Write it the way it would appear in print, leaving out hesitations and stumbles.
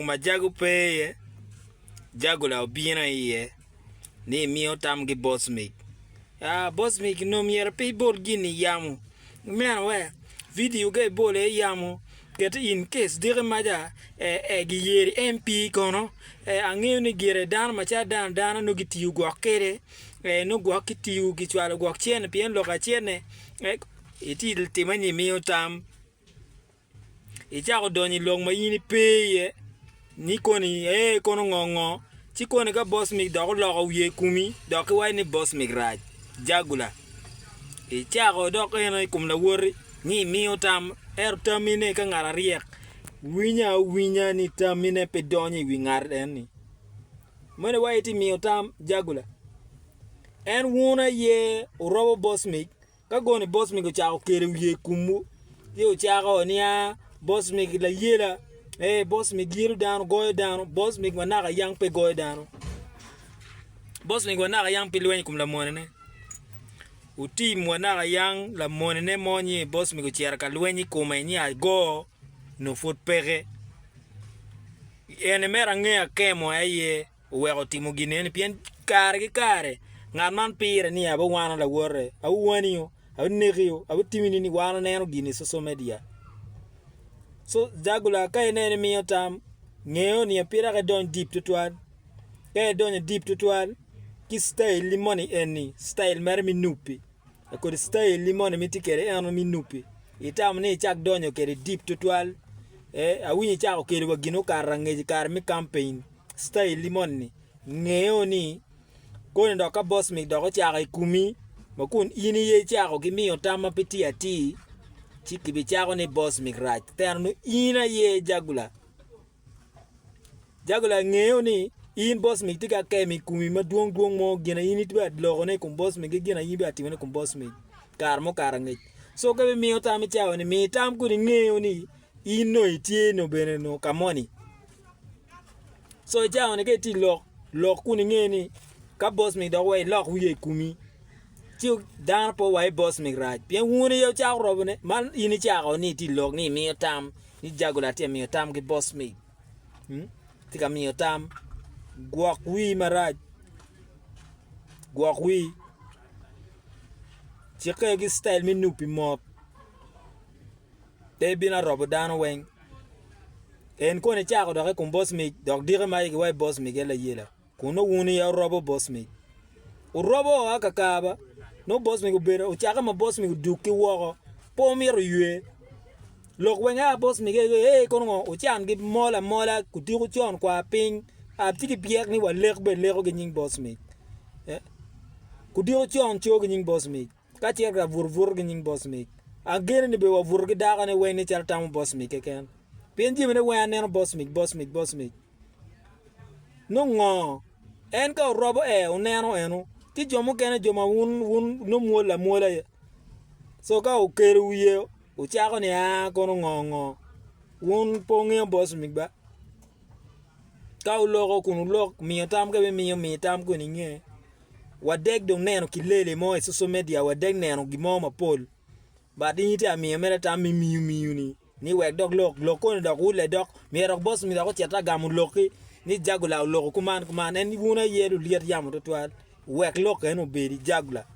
Ma jago pe iye, jagola obino iye ni emiyo tam ki bocmic. Aa bocmic nongo myero pe ibol gin i yamo ineno we vidio ka ibolo i yamo keti in case diki maca giyeri MP kono angeyo ni gire dano macalo dano adana nongo gitiyo gwok kwede nongo gwok kitiyo gicwalo gwok cene pien lok acene itye time ni imiyo tam. Icako donyo i lok ma in ipe iye ni koni ee kono ngo ngo ci koni ka bocmic dok oloko wiye i komi dok ki waco ni bocmic rac jagula icako dok eno i kom lawoti ni imiyo tam ento tamine ka ngat aryek winyo awinya ni tamine pe donyo i wi ngat eni meno iwaci itye miyo tam jagula en wun aye wurobo bocmic Ka goni bocmic ocako kelo wiye i komwu, ci wucako ni, 'Aa, bocmic layela, ee, bocmic yelo dano, goyo dano, bocmic wa naka yang pe goyo dano, bocmic wa naka yang pe lwenyo i kom lamonene. Wutim wa naka yang lamonene mo ni bocmic ocito ka lweny i kome ni ago nongo pud peke. Eni mere angeyo akemo aye. oweko otimo gin eni pien kare ki kare ngat man pire ni abiwano lawote, abiwanio, abinekio, abitimi ni wan waneno gin i social media. So Jagula ka ineno imiyo tam ngeyo ni pe dok idony deep tutwal ka idonyo deep tutwal ki style ni moni eni style mere me nupi kodi style ni moni ma itye kwede eno me nupi itamo ni icak donyo kwede deep tutwal awinyo icako kelo wa gin okato angec i kare me campaign. citaili moni ngeyo ni koni dok ka bocmic dok ocako i komi ma kun in aye icako ki miyo tam ma pe tye atir ci kibicako ni bocmic rac teno nongo in aye jagula jagula ngeyo ni in bocmic tye ka kemo i komi madwong dwong mo gin ma in itye ka lokone i kom bocmic ki gin ma in itye ka timone i kom bocmic kare mukato angec co ka ibimiyo tam i cawa-ni mi tam kun ingeyo ni in nongo itye nongo bene nongo ka moni. Co i cawa-ni ka itye i lok, lok kun inge ni ka bocmic dok wek ilok wiye i komi ci dano pe owaci bocmic rac pien wun aye wucako robone man in icako ni itye i lok ni imiyo tam ni Jagular tye ka miyo tam ki bocmic tye ka miyo tam gwok wii marac gwok wii cikke ki citail me nupi mot. Pe ibino arobo dano weng. En kono icako dok i kom bocmic dok diki ma iwaco bocmic aye layela kun nongo wun aye wurobo bocmic. Wurobo oa kakaba nongo bocmic obedo ocake ma bocmic odug ki woko pe wumito ywe. Lok weng a bocmic ee kono ngo wucan gi mol amola kudiko con kwar piny tye ki byek ni walek bene leko ki nying bocmic kudiko con co ki nying bocmic. Ka cito ka buto buto ki nying Bocmic, ageno ni bene wabuto ki dakone weng ni calo tamo Bocmic keken. Pien jamine weng aneno Bocmic, Bocmic, Bocmic. Nongo ngo? En ka orobo ee wuneno eno, ci jo mukene jo ma wun wun nongo mwol amwola aye. So ka okelo wiye wucako ni aa kono ngo ngo, wun pe wungeyo Bocmic ba. Ka wuloko kun wulok miyo tam ka ibimiyo mi tam kun inge. Wadek dong neno kilele mo i social media wadek neno gin mo mapol but in itye ka miyo mere tam me miyo miyo ni ni wek dok lok lok koni dok wule dok myero dok boss mi dok ocit agamo lokki ni Jagular oloko kuman kuman en wun aye lulyet yamo tutwal wek lok eno obedi Jagular.